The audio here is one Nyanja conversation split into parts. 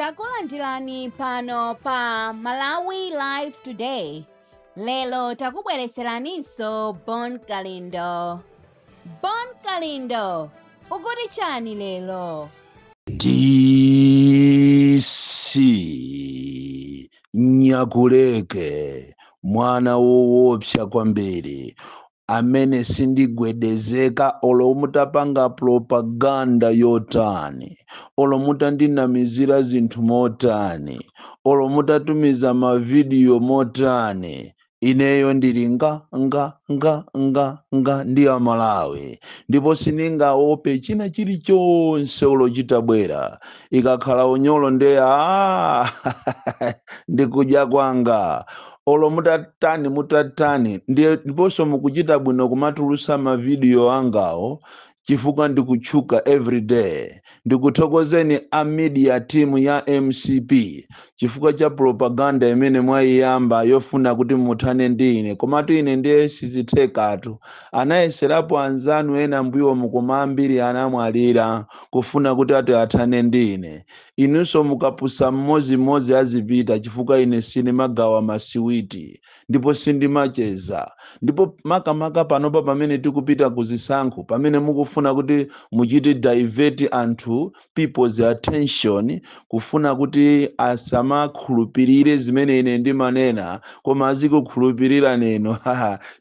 Takulandirani pano pa Malawi Live Today. Lero takubwereseraninso Bon Kalindo. Bon Kalindo, ukuti chani lero? DC Nyakuleke, mwana woopsa kwambiri amene sindigwedezeka olo mutapanga propaganda yotani, olo mutandinamizira zinthu motani, olo mutatumiza mavidiyo motani. Ineyo ndili nga nga nga nga nga ndi Amalawi, ndipo sindingaope china chilichonse olo chitabwera. Ikakhala unyolo, nde a ndikudya kwanga. Olo mutatani mutatani, ndiye ndiponso mukuchita bwino kumatulusa mavidiyo angawo chifukwa ndikutchuka everyday. Ndikuthokozeni a media team ya MCP chifukwa cha propaganda imene mwayiyamba yofuna kuti muthane ndi ine, komatu ine ndiye sizithekatu. Anayeserapo anzanu ena mbuyomu, koma ambiri anamwalira kufuna kuti ati athane ndi ine. Inunso mukapusa, mmodzimmodzi azipita, chifukwa ine sindimagawa masiwiti ndipo sindimacheza. Ndipo makamaka panopa pamene tikupita kuzisankho, pamene mukufuna kuti muchite divert anthu, people's attention, kufuna kuti asamakhulupirire zimene ine ndimanena koma azikukhulupirira neno,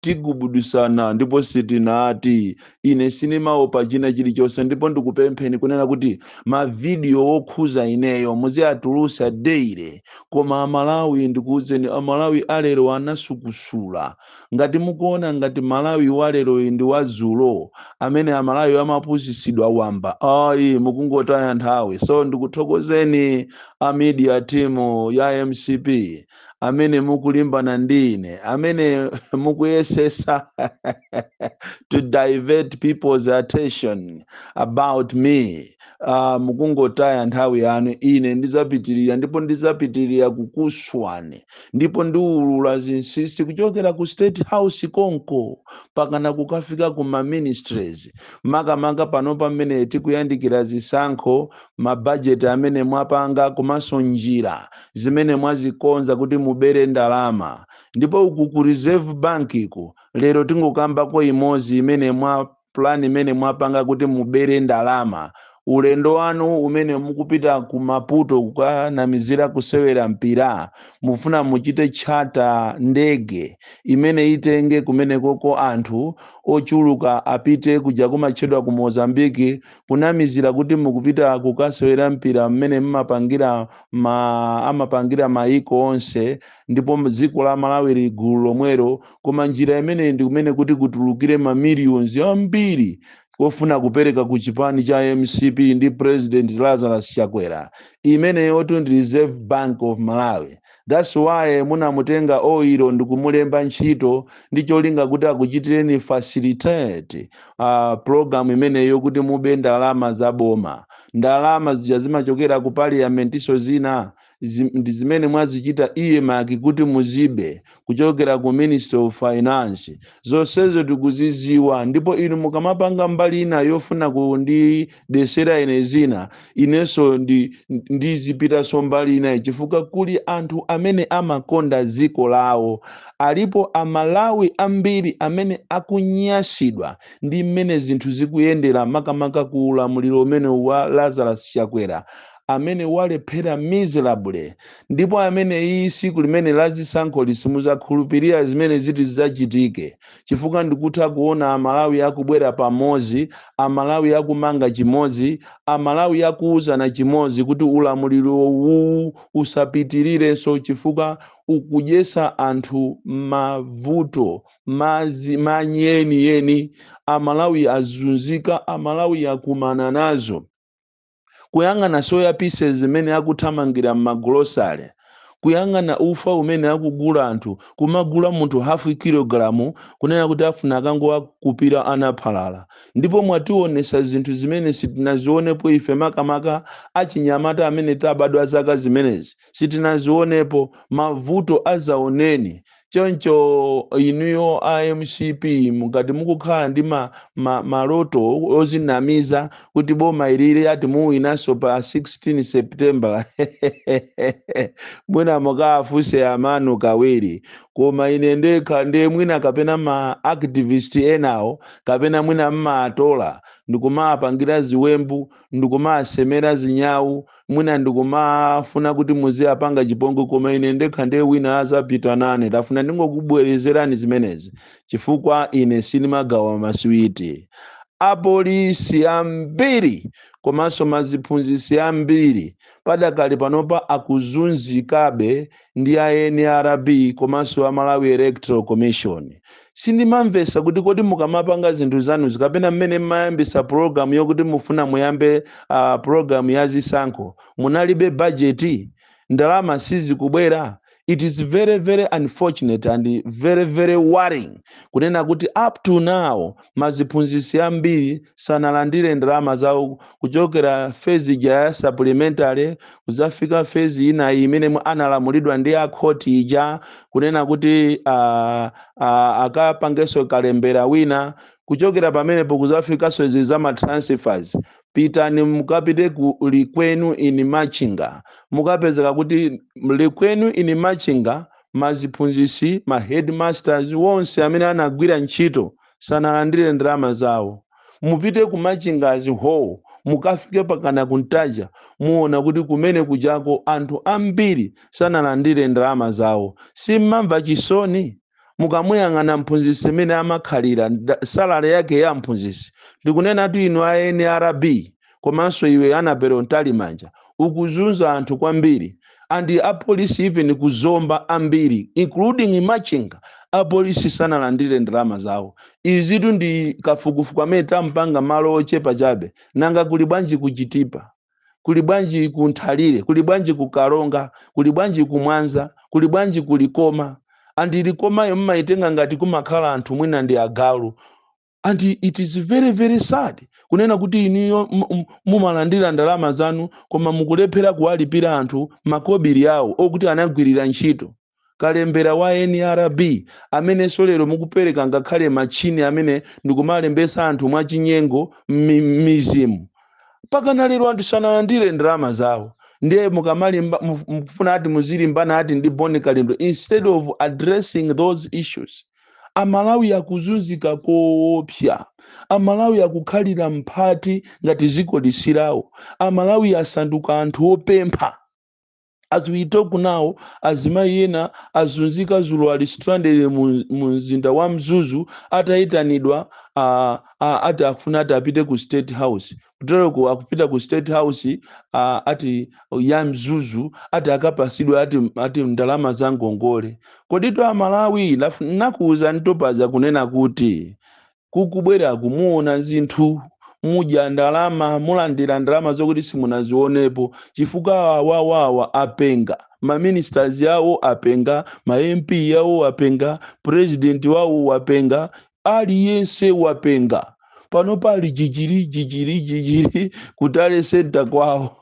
tigubudusana ndipo sitinati. Ine sindimaopa china chilichonse, ndipo ndikupempheni kunena kuti mavidiyo okhuza ineyo muziyatulusa daily. Koma Amalawi, ndikuwuzeni, Amalawi alero anasukusula. Ngati mukuona ngati Malawi walero ndi wazulo amene Amalawi amapusisidwa wamba, ayi, mukungotaya nthawi. So ndikuthokozeni a media team ya MCP amene mukulimbana ndi ine, amene mukuyesesa to divert people's attention about me. Mukungotaya nthawi yanu. Ine ndizapitirira ndipo ndizapitirira kukuswani, ndipo ndiwulula zinsinsi kuchokera ku State House konko pakana kukafika ku ma ministries. Makamaka pano pamene tikuyandikira zisankho, mabajeti amene mwapanga komanso njira zimene mwazikonza kuti mubere ndalama. Ndipo uku ku Reserve Bank iku, lero tingokambako imodzi imene mwa plan imene mwapanga kuti mubere ndalama. Ulendo wanu umene mukupita ku Maputo kukanamizira kusewera mpira, mufuna muchite charter ndege imene itenge kumenekoko anthu ochuluka, apite kuja kumatchedwa ku Mozambiki, kunamizira kuti mukupita kukasewera mpira mmene mmapangira ma amapangira maiko onse, ndipo dziko la Malawi ligulu lomwelo. Koma njira imeneyi ndi kumene kuti kutulukire ma millions ambiri kofuna kupereka ku chipani cha MCP ndi President Lazarus Chakwera. Imeneyotu ndi Reserve Bank of Malawi. That's why munamutenga oilo ndikumulemba ntchito ndi cholinga kuti akuchitireni facilitate program imeneyo kuti mube ndalama za boma. Ndalama zija zimachokera ku parliament, zina ndi zimene mwazichita earmark kuti muzibe kuchokera ku Ministry of Finance. Zonsezo tikuziziwa. Ndipo inu mukamapanga mbali ina yofuna kundidesera ine zina, inenso ndizipitanso mbali inayi, chifukwa kuli anthu amene amakonda dziko lawo. Alipo Amalawi ambiri amene akunyasidwa ndi mmene zinthu zikuyendera, makamaka ku ulamuliro umene wa Lazarus Chakwera amene walephera miserably. Ndipo amene iyi siku limene lazisankho lisimuzakhulupirira zimene ziti zidzachitike, chifukwa ndikutha kuona Amalawi akubwera pamodzi, Amalawi akumanga chimodzi, Amalawi akuwuzana chimodzi kuti ulamuliro uwu usapitirirenso, chifukwa ukudyesa anthu mavuto mazi manyeniyeni. Amalawi azunzika, Amalawi akumana nazo. Kuyang'ana soya pieces zimene akuthamangira m'magolosale, kuyang'ana ufa umene akugula anthu, kumagula munthu hafu kilogramu kunena kuti afuna akangowakupira anaphalala. Ndipo mwationesa zinthu zimene sitinazionepo ife, makamaka achinyamata amene tabadwa zaka zimenezi sitinazionepo, mavuto azaoneni. Choncho inuyo a MCP, mukati mukukhala ndi maloto ozinamiza kuti boma ilili ati muwinanso pa 16 September, mwina mukaafuse amanu kawiri. Koma ine ndekha ndiye mwina kapena ma activist enawo, kapena mwina mmatola ndikumapangira ziwembu, ndikumasemera zinyawu, mwina ndikumafuna kuti muziyapanga chipongwe, koma ine ndekha ndiye wina azapita nane. Tafuna ndingokubwerezerani zimenezi chifukwa ine sindimagawa maswiti. Apolisi ambiri komanso maziphunzitsi ambiri padakali panopa akuzunzikabe ndi a NRB komanso a Malawi Electoral Commission. Sindimamvesa kuti kodi mukamapanga zinthu zanu, kapena mmene mmayambisa program yokuti mufuna muyambe program ya zisankho, munalibe bajeti? Ndalama sizikubwera? It is very very unfortunate and very very worrying kunena kuti up to now maziphunzitsi ambiri sanalandire ndalama zawo kuchokera phase ija ya supplementary kuzafika phase ina imene analamulidwa ndi akhoti ija kunena kuti akapangenso kalembera wina. Kuchokera pamenepo kuzafikanso izi za ma transfers. Pitani, mukapite ku Likwenu in Machinga, mukapezeka kuti Likwenu in Machinga maziphunzitsi, ma headmasters wonse amene anagwira ntchito sanalandire ndalama zawo. Mupite ku Machingazi hall, mukafike pakana kuntaja, muona kuti kumene kujako anthu ambiri sanalandire ndalama zawo. Simmamva chisoni mukamuyang'ana mphunzitsi imene amakhalira salary yake ya mphunzitsi? Ndikunena tu inu a NRB komanso iwe Annabel Mtalimanja, ukuzunza anthu kwambiri. And apolisi even kuzomba ambiri, including Machinga, apolisi sanalandire ndalama zawo. Izitu ndi kafukufuku amene tampanga malo ochepa chabe. Nanga kuli bwanji kuchitipa? Kuli bwanji ku Nthalire? Kuli bwanji ku Karonga? Kuli bwanji ku Mwanza? Kuli bwanji ku Likoma? And Likomayo mmaitenga ngati kumakhala anthu mwina ndi agalu. And it is very very sad kunena kuti iniyo mumalandira ndalama zanu koma mukulephera kuwalipira anthu makobiri awo okuti anagwirira ntchito. Kalembera wa NRB amenenso lero mukupereka ngakhale machini amene ndikumalembesa anthu mwachinyengo m'mizimu, pakana lero anthu sanalandire ndalama zawo. Ndiye mukamalimba mukufuna ati muzilimbana ati ndi Bon Kalindo instead of addressing those issues. Amalawi akuzunzika koopsa. Amalawi akukhalira mphati ngati ziko lisirawo. Amalawi asanduka anthu opempha. As we talk now, azimayi ena azunzika zulo, ali stranded mu mzinda wa Mzuzu, atayitanidwa ati akufuna ati apite ku State House. Kutereko akupita ku State House ati ya Mzuzu, ati akapasidwe ati ndalama za ngongole. Koditu Amalawi, nakuwuza ntopaza kunena kuti kukubwera kumuona zinthu, mudya ndalama, mulandira ndalama zokuti simunazionepo, chifukwa awawawa apenga. Maministers yawo apenga, ma MP yawo apenga, president wawo wapenga, aliyense wapenga. Pano pali jijiri jijiri jijiri kutale center kwawo.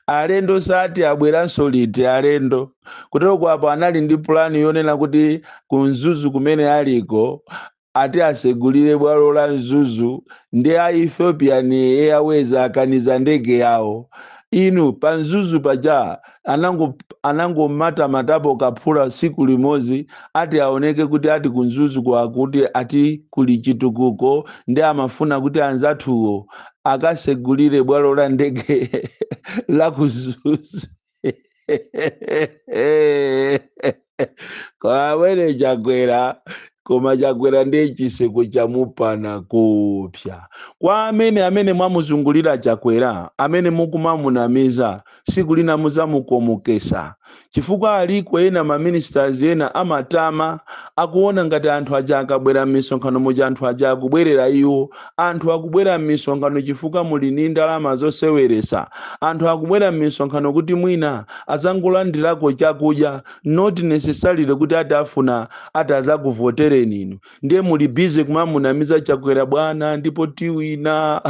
Alendo sati abweranso liti alendo. Kutero kwapo anali ndi pulani yonena kuti ku Mzuzu kumene aliko ati asegulire bwalo la Mzuzu, ndi a Ethiopian Airways akaniza ndege yawo. Inu, pa Mzuzu paja anangomatamatapo kaphula siku limodzi, ati aoneke kuti ati ku Mzuzu kwakuti ati kuli chitukuko, ndi amafuna kuti anzathuwo akasegulire bwalo la ndege la ku Mzuzu. Kawere Chakwera, koma Chakwera ndiye chiseko chamupana kupya. Kwa amene mwamuzungulira Chakwera, amene mukumamunamiza, siku lina muzamukomokesa, chifukwa aliko ena ma ministers ena amatama, akuona ngati anthu aja akabwera m'misonkhano muja anthu aja akubwerera iwo. Anthu akubwera m'misonkhano chifukwa muli ndi ndalama zoseweresa. Anthu akubwera m'misonkhano kuti mwina azangolandirako chakudya, not necessarily kuti ati afuna ati azakuvotereni inu. Ndiye muli busy kumamunamiza Chakwera, bwana, ndipo tiwina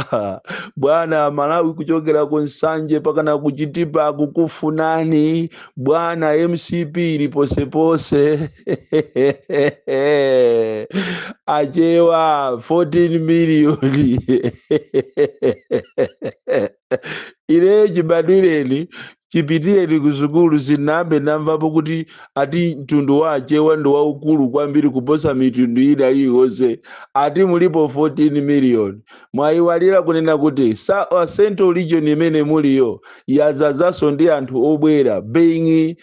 bwana. Malawi kuchokera ku Nsanje pakana kuchitipa akukufunani bwana. Bwana, MCP ili posepose. Achewa 14 miliyoni. Ineyo chibadwireni, chipitireni ku sukulu, sinambe namvapo kuti ati mtundu wa Achewa ndi waukulu kwambiri kuposa mitundu ina iliyonse, ati mulipo 14 million. Mwayiwalira kunena kuti Central Region imene muliyo yazazanso ndi anthu obwera. Being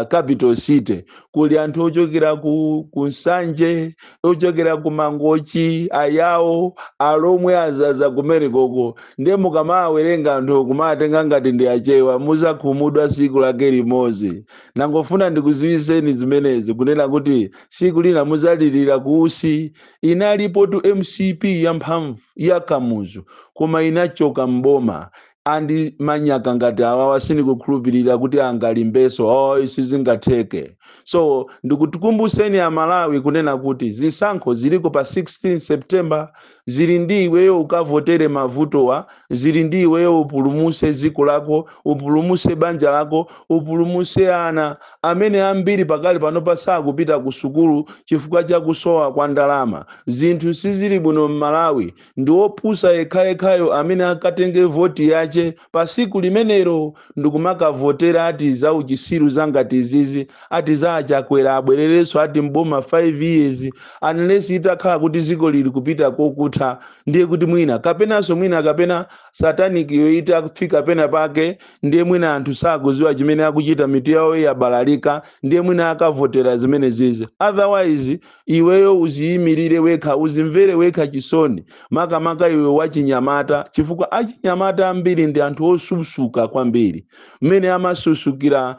capital city, kuli anthu ochokera ku Nsanje, ochokera ku Mangochi, Ayawo, Alomwe, azaza kumene koko. Ndiye mukamawerenga anthu kumatenga ngati ndi Achewa, muzakhumudwa siku lake limodzi. Nangofuna ndikuziwiseni zimenezi, kunena kuti siku lina muzalirira kuusi. Inalipo tu MCP yamphamvu ya Kamuzu, koma inachoka mboma. Andi manyaka ngati awawa sindikukhulupirira kuti angalimbeso. Oh, sizingatheke. So ndikutikumbuseni Amalawi kunena kuti zisankho ziliko pa 16 September. Zili ndi iweyo ukavotere mavutowa, zili ndi iweyo upulumuse dziko lako, upulumuse banja lako, upulumuse ana amene ambiri pakali pano pasakupita ku sukulu chifukwa cha kusowa kwa ndalama. Zinthu sizili bwino m'Malawi. Ndi opusa yekhayekhayo amene akatenge voti yache pa siku limenelo ndikumakavotera ati za uchisiru zangati izizi, ati za Achakwera abwererenso ati mboma 5 years, unless itakhala kuti ziko lili kupita kokutha. Ndiye kuti mwina kapenanso mwina kapena satanic yo itafika pena pake, ndiye mwina anthu sakuziwa chimene akuchita, mitu yawo yabalalika, ndiye mwina akavotera zimene zizi. Otherwise iweyo uziyimirire wekha, uzimvere wekha chisoni, makamaka iwe wachinyamata, chifukwa achinyamata ambiri ndi anthu osusuka kwambiri. Mmene amasusukira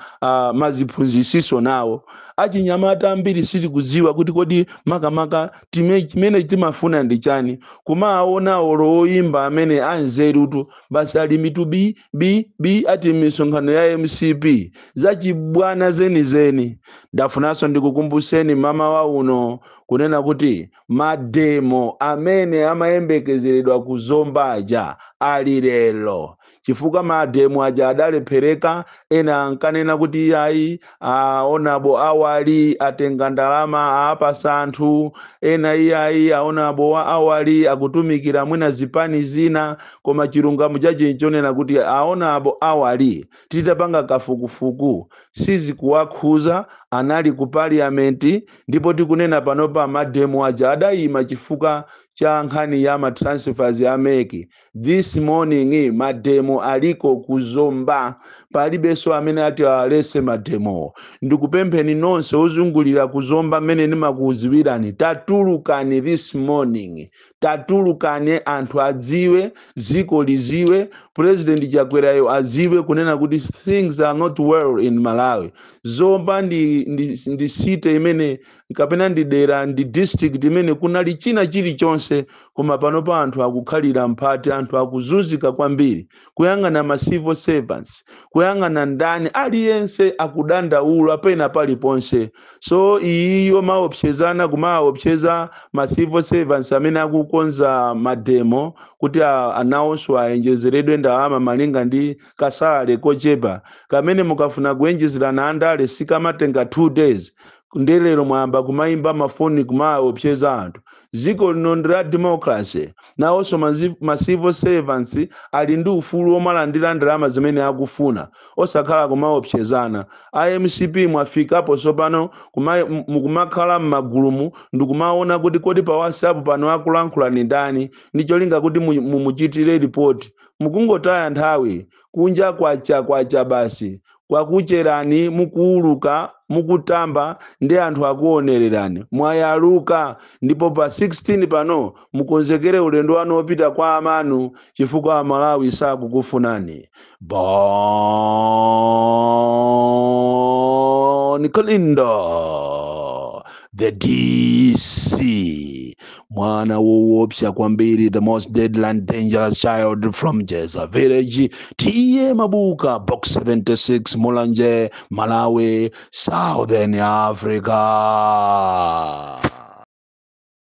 maziphunzisiso nawo achinyamata ambiri, sitikudziwa kuti kodi makamaka chimene timafuna ndi chani. Kumaona olo oyimba amene anzerutu basi ali mitu b b b, ati misonkhano ya MCP, zachibwana zenizeni. Ndafunanso ndikukumbuseni mama wa uno kunena kuti mademo amene amayembekezeredwa kuzomba aja ali lero, chifukwa mademo aja adalephereka. Ena ankanena kuti iyayi, aonabo awali atenga ndalama aapasa anthu ena, iyayi, aonabo wa awali akutumikira mwina zipani zina. Koma chilungamo chache nchonena kuti aonabo awali, titapanga kafukufuku, sizikuwakhuza. Anali ku parliament, ndipo tikunena panopa mademo aja adayima chifukwa cha nkhani ya ma transfers ya MEC. This morning mademo aliko kuzomba, palibenso amene ati alese mademo. Ndikupempheni nonse ozungulira kuzomba mmene ndimakuziwirani, tatulukani this morning, tatulukani, anthu adziwe, dziko liziwe, President Chakwerayo adziwe kunena kuti things are not well in Malawi. Zomba ndi city imene kapena ndi dera, ndi district imene kunali china chilichonse, koma panopa anthu akukhalira mphati, anthu akuzunzika kwambiri. Kuyang'ana ma civil servants, kuyang'ana ndani, aliyense akudandaula pena paliponse. So iyiyo maopsezana, kumaopseza ma civil servants amene akukonza mademo kuti anawonso ayenjezeredwe ndalama malinga ndi ka salary kochepa kamene mukafuna kuyenjezerana andale sikamatenga 2 days. Ndelero mwayamba kumayimba mafoni kumaopseza anthu. Dziko lino ndi la democracy. Nawonso ma civil servants ali ndi ufulu womalandira ndalama zimene akufuna, osakhala kumaopsezana. IMCP mwafikapo tsopano mukumakhala m'magulumu ndikumaona kuti kodi pa WhatsApp pano akulankhula ni ndani, ndi cholinga kuti mumuchitire ripoti. Mukungotaya nthawi. Kunja kwacha, kwacha basi, kwakucherani mukuuluka, mukutamba ndi anthu akuonererani. Mwayaluka, ndipo pa 16 pano mukonzekere ulendo wanu wopita kwa amanu, chifukwa Amalawi sakukufunani. Bon Kalindo, the DC, mwana woopsa kwambiri, the most deadly and dangerous child from Jeza Village, T/A Mabuka, Box 76, Mulanje, Malawi, Southern Africa.